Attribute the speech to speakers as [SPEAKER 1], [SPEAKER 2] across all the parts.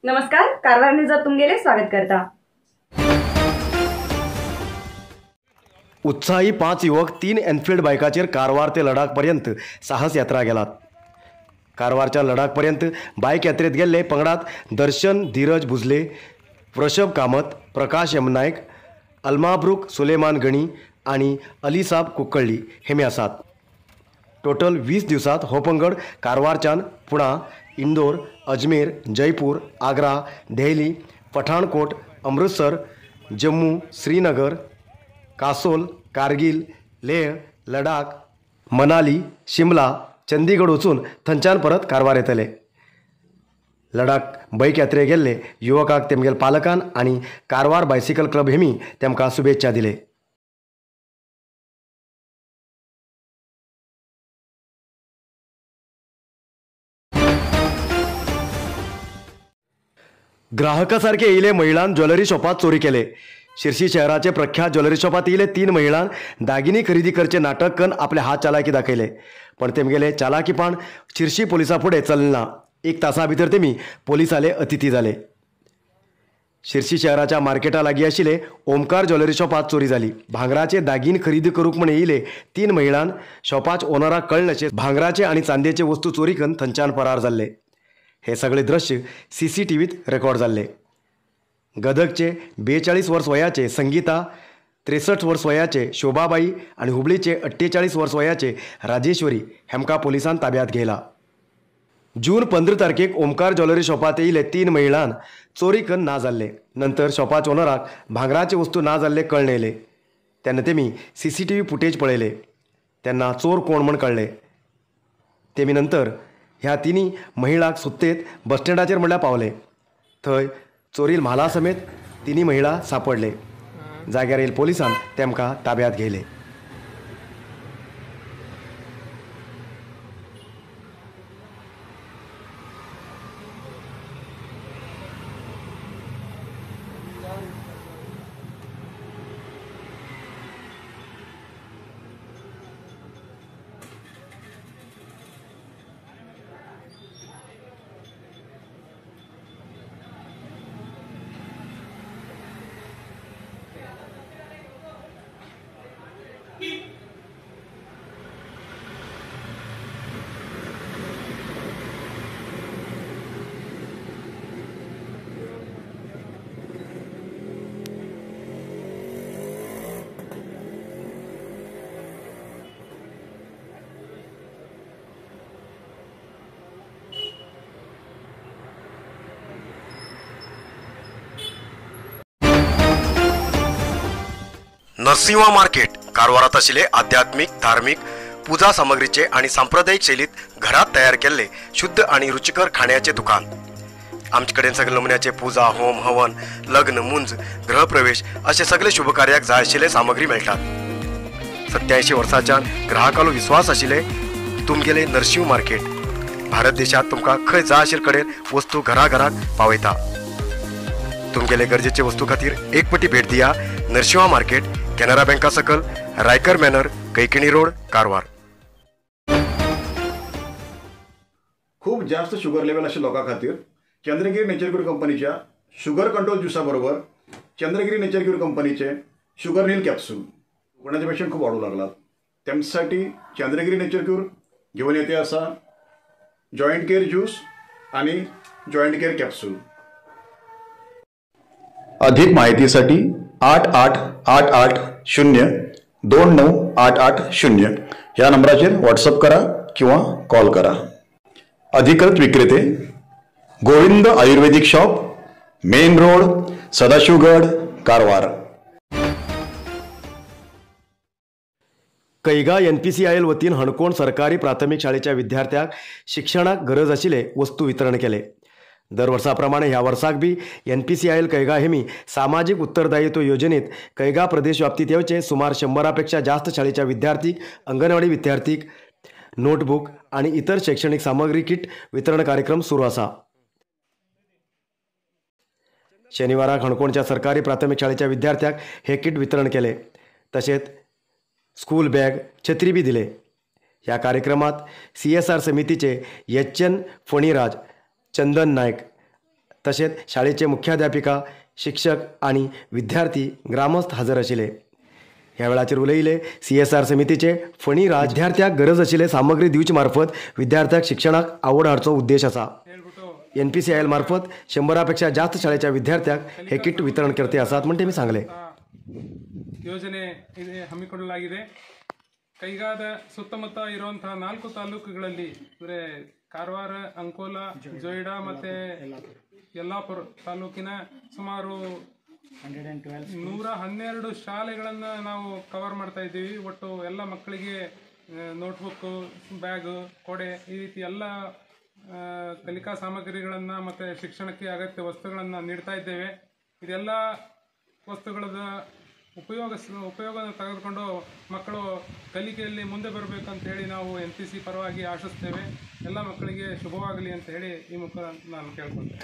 [SPEAKER 1] नमस्कार, कारवार न्यूजात तुमगेले स्वागत करता।
[SPEAKER 2] उत्साही 5 युवक 3 एनफिल्ड बायकाचेर कारवार ते लडाख पर्यंत साहस यात्रा गेलात। कारवारच्या लडाख पर्यंत बायक यात्रेत गेल्ले पंगडात दर्शन धीरज भुजले, वृषभ कामत, प्रकाश एम नायक, अल्माब्रुक सुलेमान गणी आणि अलीसाब कुक्कळ्ळी हेमी आसात। टोटल 20 दिवसात हो पंगड कारवारच्यान पुणा, इंदोर, अजमेर, जयपूर, आग्रा, देहली, पठाणकोट, अमृतसर, जम्मू, श्रीनगर, कासोल, कारगिल, लेह, लडाख, मनाली, शिमला, चंदीगड वचून थंयच्यान परत कारवार येतले। लडाख बैक यात्रे गेल्ले युवकाक तेमगेल पालकान आनी कारवार बायसिकल क्लब हेमी तेमकां शुभेच्छा दिले। ग्राहकासारखे येयले महिलान ज्वेलरी शॉपात चोरी केले। शिरशी शहराचे प्रख्यात ज्वेलरी शॉपात येयले 3 महिलान दागिने खरेदी करचे नाटक करून आपले हात चालाकी दाखयले, पण तेमगेले चालाकीपण शिरशी पोलिसा फुडें चलना। 1 तासा भितर तेमी पोलिसाले अतिथी जाले। शिरशी शहराच्या मार्केटा लागीं आशिल्ले ओमकार ज्वेलरी शॉपात चोरी जाली। भांगराचे दागिने खरेदी करूंक म्हण येयले 3 महिलान शॉपाच ओनराक कळनाशे भांगराचे आनी चांदयेचे वस्तू चोरी करून थंयच्यान फरार जाल्ले। हे सगळे दृश्य सीसीटीव्हीत रेकॉर्ड जाल्ले। गदगचे 42 वर्स वयाचे संगीता, 63 वर्स वयाचे शोभाबाई आनी हुबळीचे 48 वर्स वयाचे राजेश्वरी हेमकां पोलिसान ताब्यात घेयला। जून 15 तारखेक ओमकार ज्वेलरी शॉपात येयले 3 महिलान चोरी करून ना जाल्ले। नंतर शॉपाच्या ओनराक भांगराचे वस्तू ना जाल्ले कळ्ळें येयले तेन्ना तेमी सीसीटीव्ही फुटेज पळयले तेन्ना चोर कोण म्हण कळ्ळे। तेमी नंतर ह्या 3 महिलांक सुत्तेत बसस्टँडाचेर म्हणल्यार पावले। थंय चोरील म्हाला समेत 3 महिला सापडले। जाग्यार येयल पोलिसान तेमकां ताब्यात घेयले। नरसिंहा मार्केट कारवारात आशिल्ले आध्यात्मिक, धार्मिक पूजा सामग्रीचे आणि सांप्रदायिक शैलीत घरात तयार केल्ले शुद्ध आणि रुचिकर खाण्याचे दुकान। आमचे कडेन सगळे नमुन्याचे पूजा, होम, हवन, लग्न, मुंज, गृहप्रवेश असे सगळे शुभकार्याक जाय आशिल्ले सामग्री मेळटात। 87 वर्सांच्यान ग्राहकालो विश्वास आशिल्ले तुमगेले नरसिंह मार्केट भारत देशात तुमकां खंय जाय आशिल्ले कडेन वस्तू घराघराक पावयता। तुमगेले गरजेचे वस्तू खातीर एक पटी भेट दिया नरसिंहा मार्केट, कॅनरा बँका सकल, रायकर मॅनर, कैकिणी रोड, कारवार।
[SPEAKER 3] खूप जास्त शुगर लेवल आशिल्ल्या लोकां खातीर चंद्रगिरी नेचर क्यूर कंपनीच्या शुगर कंट्रोल ज्युसा बरोबर चंद्रगिरी नेचर क्यूर कंपनीचे शुगर नील कॅप्सूल कोणाचे पेशंट खूप वाढू लागलात त्यांच्यासाठी चंद्रगिरी नेचर क्यूर घेऊन येते असा जॉईंट केअर ज्यूस आणि जॉईंट केअर कॅप्सूल। अधिक माहितीसाठी 8 8 8 8 0 2 9 8 8 0 या नंबराचेर व्हॉट्सअप करा किंवा कॉल करा। अधिकृत विक्रेते Govind Ayurvedic shop, main road, Sadashivgad, Karwar.
[SPEAKER 2] Kaiga NPCIL वतीन हणकोण सरकारी प्राथमिक शाळेच्या विद्यार्थ्यांक शिक्षणाक गरज आशिल्ले वस्तू वितरण केले। दरवर्षाप्रमाणे ह्या वर्साक बी एनपीसीआयएल कैगा हेमी सामाजिक उत्तरदायित्व योजनेत कैगा प्रदेश व्याप्तीत येवचे सुमार 100 पेक्षा जास्त शाळेच्या विद्यार्थीक, अंगणवाडी विद्यार्थीक नोटबुक आणि इतर शैक्षणिक सामग्री किट वितरण कार्यक्रम सुरू आसा। शनिवाराक हणकोणच्या सरकारी प्राथमिक शाळेच्या विद्यार्थ्यांक हे किट वितरण केले, तशेंच स्कूल बॅग, छत्री बी दिले। ह्या कार्यक्रमात सीएसआर समितीचे एच एन फणीराज, चंदन नायक, तशेंच शाळेचे मुख्याध्यापिका, शिक्षक आनी विद्यार्थी, ग्रामस्थ हजर आशिल्ले. ह्या वेळाचेर उलयले CSR समितीचे फणी राज. विद्यार्थ्याक गरज आशिल्ले सामग्री दिवचे मार्फत विद्यार्थ्याक शिक्षणाक आवड हाडचो उद्देश आसा. NPCIL मार्फत 100 पेक्षा जास्त शाळेच्या विद्यार्थ्याक हे किट वितरण करते आसात म्हण तेमी सांगले.
[SPEAKER 4] ಯೋಜನೆ ಹಮ್ಮಿಕೊಳ್ಳಲಾಗಿದೆ. ಕೈಗಾದ ಸುತ್ತಮುತ್ತ ಇರುವಂತಹ 4 ತಾಲೂಕುಗಳಲ್ಲಿ ಅಂದರೆ ಕಾರವಾರ, ಅಂಕೋಲಾ, ಜೊಯ್ಡಾ ಮತ್ತು ಯಲ್ಲಾಪುರ ತಾಲೂಕಿನ ಸುಮಾರು 112 ಶಾಲೆಗಳನ್ನು ನಾವು ಕವರ್ ಮಾಡ್ತಾ ಇದ್ದೀವಿ. ಒಟ್ಟು ಎಲ್ಲ ಮಕ್ಕಳಿಗೆ ನೋಟ್ಬುಕ್ಕು, ಬ್ಯಾಗು, ಕೊಡೆ ಈ ರೀತಿ ಎಲ್ಲ ಕಲಿಕಾ ಸಾಮಗ್ರಿಗಳನ್ನು ಮತ್ತು ಶಿಕ್ಷಣಕ್ಕೆ ಅಗತ್ಯ ವಸ್ತುಗಳನ್ನು ನೀಡ್ತಾ ಇದ್ದೇವೆ. ಇದೆಲ್ಲ ವಸ್ತುಗಳ ಉಪಯೋಗ ತೆಗೆದುಕೊಂಡು ಮಕ್ಕಳು ಕಲಿಕೆಯಲ್ಲಿ ಮುಂದೆ ಬರಬೇಕು ಅಂತ ಹೇಳಿ ನಾವು NPC ಪರವಾಗಿ ಆಶಿಸ್ತೇವೆ. ಎಲ್ಲ ಮಕ್ಕಳಿಗೆ ಶುಭವಾಗಲಿ ಅಂತ ಹೇಳಿ ಈ ಮುಖಾಂತರ ನಾನು ಕೇಳ್ಕೊಂಡೆ.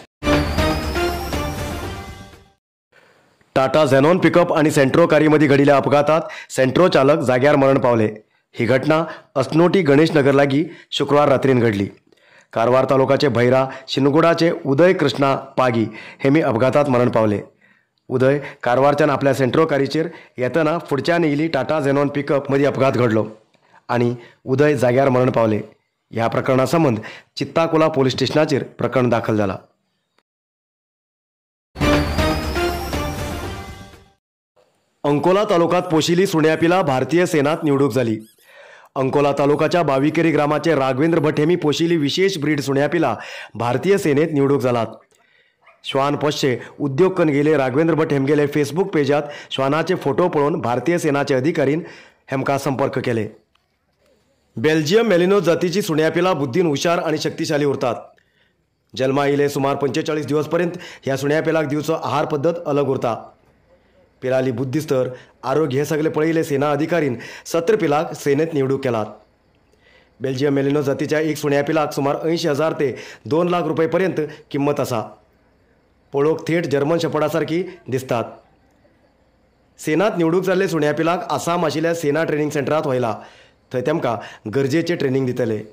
[SPEAKER 2] टाटा झेनॉन पिकअप आणि सेंट्रो कारी घडिल्ल्या अपघातात सेंट्रो चालक जाग्यार मरण पावले. ही घटना असनोटी गणेश नगर लागी शुक्रवार रात्रीन घडली. कारवार तालुकाचे भैरा शिनगुडाचे उदय कृष्णा पागी हे मी अपघातात मरण पावले. उदय कारवारच्यान आपल्या सेंट्रो कारीचेर येतना फुडच्यान येयली टाटा झेनॉन पिकअप मदीं अपघात घडलो आनी उदय जाग्यार मरण पावले. ह्या प्रकरणा संबंद चित्ताकोला पोलीस स्टेशनाचेर प्रकरण दाखल जाला. अंकोला तालुक्यात पोशिली सुण्यापिला भारतीय सेनात निवडूक जाली. अंकोला तालुकाच्या बाविकेरी ग्रामाचे राघवेंद्र भट हेमी पोशिली विशेष ब्रीड सुण्यापिला भारतीय सेनेत निवडूक जालात. श्वान पोशे उद्योग कन गेले राघवेंद्र भट हेमगेले फेसबुक पेजात श्वानाचे फोटो पळोवन भारतीय सेनाचे अधिकारीन हेमका संपर्क केले. बेल्जियम मेलिनो जातीची सुण्यापिला बुद्धीन हुशार आणि शक्तिशाली उरतात. जन्मा येयले सुमार 45 दिवसपर्यंत ह्या सुण्यापिलाक दिवचो आहार पद्दत अलग उरता. पिलाली बुद्धिस्तर आरोग्य हे सगळे पळयले सेना अधिकारीन 17 पिलाक सेनेत निवडूक केलात. बेल्जियम मेलिनो जातीच्या एक सुण्या पिलाक सुमार 80,000 ते 2 लाख रुपये पर्यंत किंमत आसा. पळोवंक थेट जर्मन शेपर्डा सारकी दिसतात. सेनात निवडूक जाल्ले सुण्या पिलाक आसाम आशिल्ल्या सेना ट्रेनिंग सेंटरात व्हयला. थंय तेमकां गरजेचें ट्रेनिंग दितले.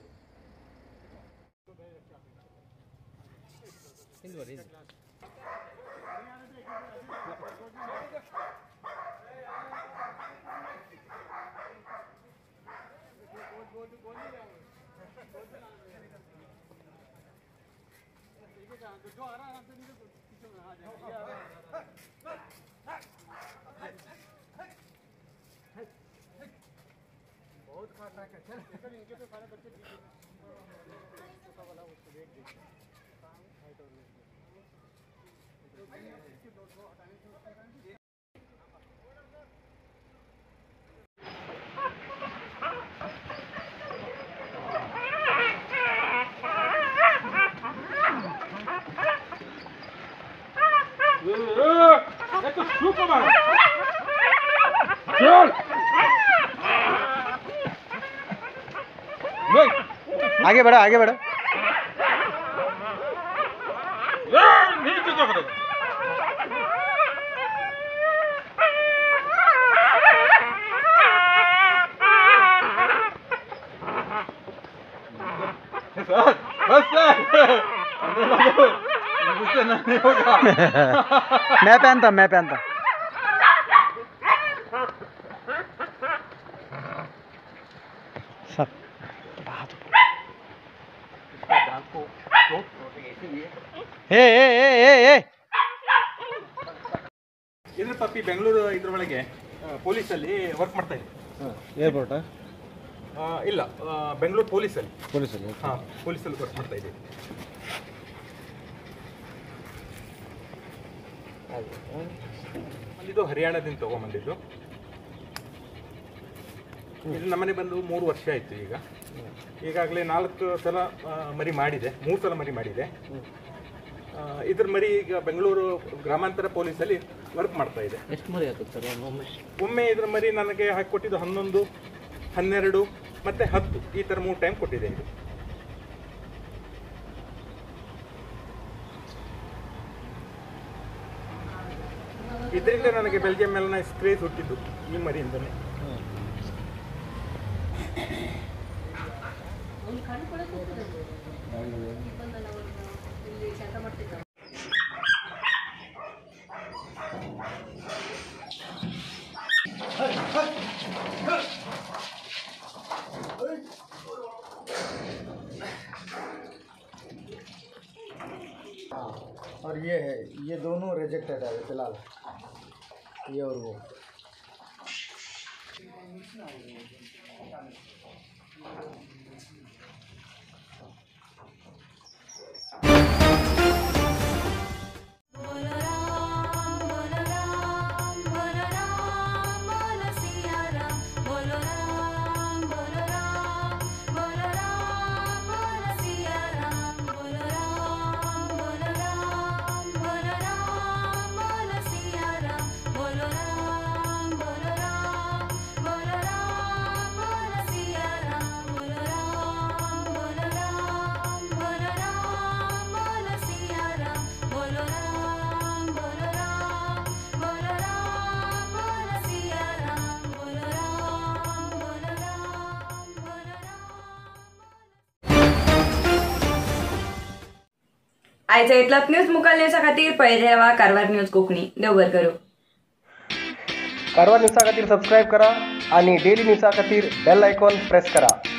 [SPEAKER 5] आगे बढ़ो, आगे बढ़ो। मैं पहनता, मैं पहनता। सब ए ए ए ए
[SPEAKER 6] ಇದ್ರ ಪಪ್ಪಿ ಬೆಂಗಳೂರು ಇದ್ರೊಳಗೆ ಪೊಲೀಸಲ್ಲಿ ವರ್ಕ್ ಮಾಡ್ತಾ ಇದೆ.
[SPEAKER 5] ಏರ್ಪೋರ್ಟ್
[SPEAKER 6] ಇಲ್ಲ, ಬೆಂಗಳೂರು ಪೊಲೀಸಲ್ಲಿ. ಪೊಲೀಸಲ್ಲಿ, ಹಾಂ, ಪೊಲೀಸಲ್ಲಿ ವರ್ಕ್ ಮಾಡ್ತಾ ಇದ್ದೀವಿ. ಇದು ಹರಿಯಾಣದಿಂದ ತೊಗೊಂಬಂದಿದ್ದು. ಇದು ನಮ್ಮನೆ ಬಂದು 3 ವರ್ಷ ಆಯಿತು. ಈಗ ಈಗಾಗಲೇ 4 ಸಲ ಮರಿ ಮಾಡಿದೆ, 3 ಸಲ ಮರಿ ಮಾಡಿದೆ. ಇದ್ರ ಮರಿ ಈಗ ಬೆಂಗಳೂರು ಗ್ರಾಮಾಂತರ ಪೊಲೀಸಲ್ಲಿ ವರ್ಕ್ ಮಾಡ್ತಾ ಇದೆ.
[SPEAKER 7] ಎಷ್ಟು ಮರಿ ಹಾಕುತ್ತೆ ಸರ್ ಒಮ್ಮೆ?
[SPEAKER 6] ಒಮ್ಮೆ ಇದ್ರ ಮರಿ ನನಗೆ ಹಾಕಿಕೊಟ್ಟಿದ್ದು 11, 12 ಮತ್ತು 10, ಈ ಥರ 3 ಟೈಮ್ ಕೊಟ್ಟಿದೆ ಇದು. ಇದರಿಂದ ನನಗೆ ಬೆಲ್ಜಿಯಂ ಮೇಲಿನ ಕ್ರೇಜ್ ಹುಟ್ಟಿದ್ದು ಈ ಮರಿಯಿಂದಲೇ.
[SPEAKER 5] और ये है, ये दोनों रिजेक्टेड है फिलहाल, ये और वो।
[SPEAKER 1] आयचा इतलोच न्यूज मुखार न्यूजा खातीर पळयत रावा कारवार न्यूज कोंकणी. देव बरें करूं.
[SPEAKER 7] कारवार न्यूजा खातीर सबस्क्रायब करा आणि डेली न्यूजा खातीर बेल आयकॉन प्रेस करा.